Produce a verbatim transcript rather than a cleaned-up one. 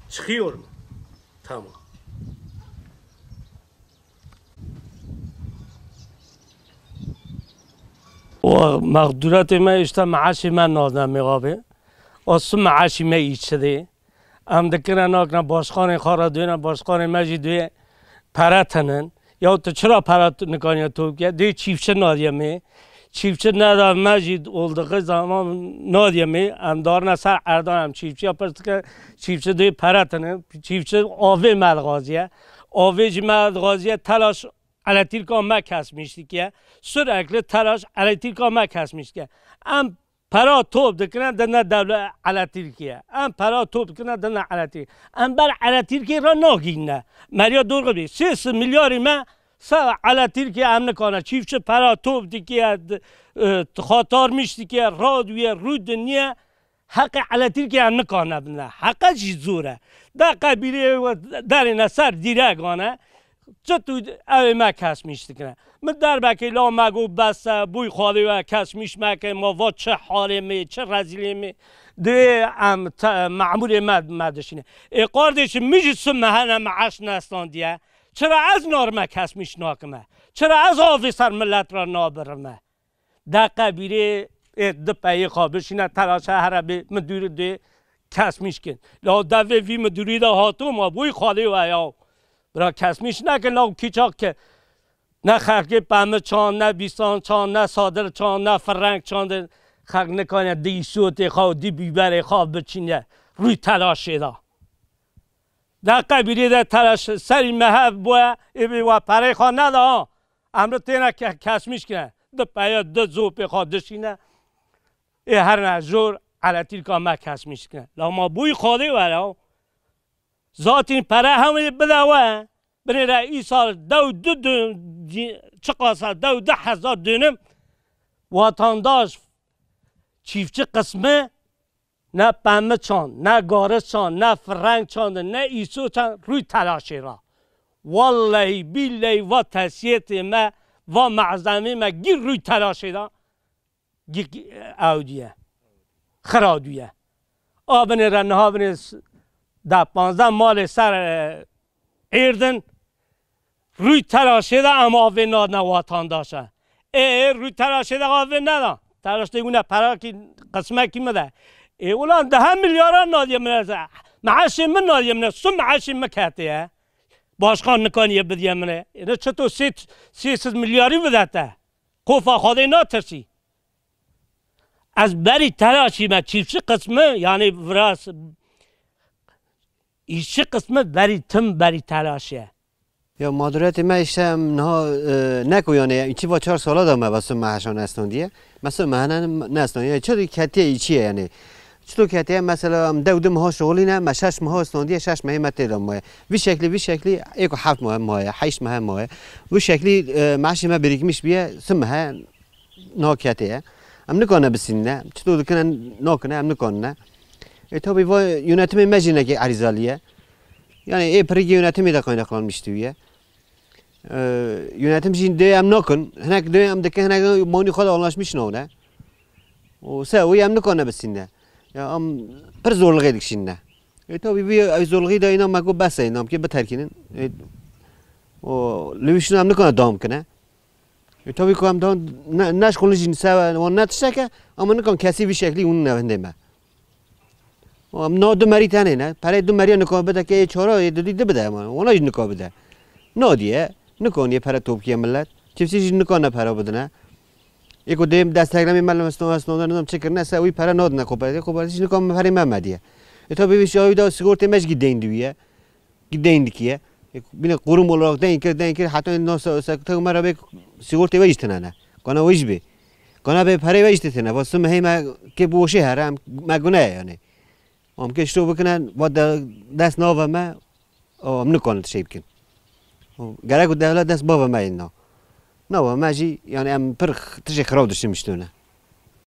Çıkıyorum. Tamam. O mağduratê me işte maaşê me nadine me abi. O su maaşê me îçidê. Em dikine nakine başkanê xwe re duyne, başkanê me jî duyê pere tinin. Ya tu çira pere tu-, nikaniye tu bike? Duyê çîfçi nadiye me. Çîfçi neda me jî oldığı zaman nadiye me. Em darine ser erdan em çîfçiya pirs dike. Çîfçi duyê pere tinin. Çîfçi avê me dixwaziye. Avê jî me dixwaziye telaş elektrîka me kesmiş dikiye. Sürekli telaş elektrîka me kesmiş dikiye. Em pera top dikine dine dewle elektrîkê. Em pera top dikine dine elektrîk. Em ber elektrîkê re nagîne. Meriya dorxi bî. Sê sed milyarî me ser elektrîkê em nikane. Çîfçi pera top dikiye, d-, e, xatarmiş dikiye, radûye, rû diniye. Heqê elektrîkê em nikane bine. Heqe jî zor e. De qebîlê derêne ser dîregane. Çi tu ew ê me kesmîş dikine. Min derbekê la me got bes e, bûy xalê we kesmîş meke, ma va çi halê me, çi rezîlê me. Divê em te-, memûrê me, me dişîne. Ê qardêşim, min jî su mehe ne meeş nestandiye. Çira ez narime kesmîş nakime? Çira ez avê ser millet re nabirime? De qebîrê ê di peyê xwe bişîne, telaşa here bê midûrî dê kesmîş kin. La devê vî midûrî de hato ma bûy xalê we ya. Bira kesmîş nekin la kîçak ke. Ne xelkê pemi çand, ne bîstan çand, ne sadir çand, ne firrenk çand. Xelk nikane di îsotê xwe û di bîberê xwe biçîne rûy telaşê de. De qebîrê de telaş serî mehev bûye, ê bê we perê xwe neda ha. Em li têne ke-, kesmîş kine. Di peye, di zopê xwe dişîne. Ê her ne jor elektrîka me kesmîş kine. La ma bûyî xwedê were ha. Zatîn pere hewê bide we. Binêre îsal dew du dön-, di-, çiqasa dew du hezar dönüm vatandaş çiftçi kısmı ne pemi çand, ne gariz çand, ne fireng çandin, ne îso çand rûy telaşê ra. Wallahî bîllehî va tesiyetê me, va mezemê me gî rûy telaşê da. Gî ew diye. Xira diye. A binê re niha binê s-, de panzdeh malê ser, e, êrdin. Rûy telaşê de em avê nadine vatandaşa. Ê, ê, rûy telaşê de avê neda. Telaş tê wina perakî qismekî min de. Ê, ulan dehe milyara nadiye min ez. Meeşê min nadiye min, su meeşê min ketiye. Başkan nikaniye bidiye min. Ê, ne çito sê, sê sed milyarî bidete. Kofa Xwedê natirsî. Ez berî telaşî me çiftçi qismi, yani biraz îşçi qismi berî tim berî telaşê. Ya mağduriyetê me işte em niha, e, ne ku yani iki va çar sala da me ve su meheşan estandiye. Me su mehene ne estandiye. Çi ketiye içiye yani. Çito ketiye mesela em dew du meha şoxlîne, me şeş meha estandiye, şeş mehê me tê de maye. Vî şeklî, vî şeklî ê ku heft mehe maye, heşt mehe maye. Vî şeklî, e, meeşê me birikmiş biye, su mehe naketiye. Em nikane bisînine. Çito dikine nakine, em nikanine. E, tabi va yönetimê me jî nekê erîzaliye. Yani ê pirî yönetimê de kaynaklanmış diye. E, yönetim jî dê em nakin. Hinek dê em dikin, hinek monî xwe de anlaşmış navne. O se o em nikane bisînine. Ya em pir zorluğê dikişînine. E, tabi vî ev zorluğî de îna me got bes e, îna em kê biterkînin. E, o li wî şûna em nikane dam kine. E, tabi ku em da ne, neşxulin jî se wan ne tişteke, ama nikan kesî vî şeklî hûn ne hindê me. Em na du merî tenê ne. Perê du meriya nika bide ke ê çara ê didî di bide heman. Wana jî nika bide. Nadiye, nikaniye pere topkiye millet. Kimsî jî nikane pere bidine. Ê ku dê desteklemê me li Mesnewa çi kirine, se wî pere nadine kooperatif. Kooperatif jî nika me perê me mediye. E tabi vî şahî da sigortê me jî deyn diwiye. Deyn dikiye. Bine qurum olarak deyn kir, deyn kir, heta no se-, sekte me re bê sigortê ve jî tine ne. Kana we jî bê. Kana bê perê ve jî tine. Va sum heyme ke bu şey her, em me gune yani. Am ke şto bikine, va de-, dest nave me, o, em nikane şey bikin. O, gerek o devlet dest bave me inna. Nava me jî, yani em pir x-, tişê xirab dişim işte ne.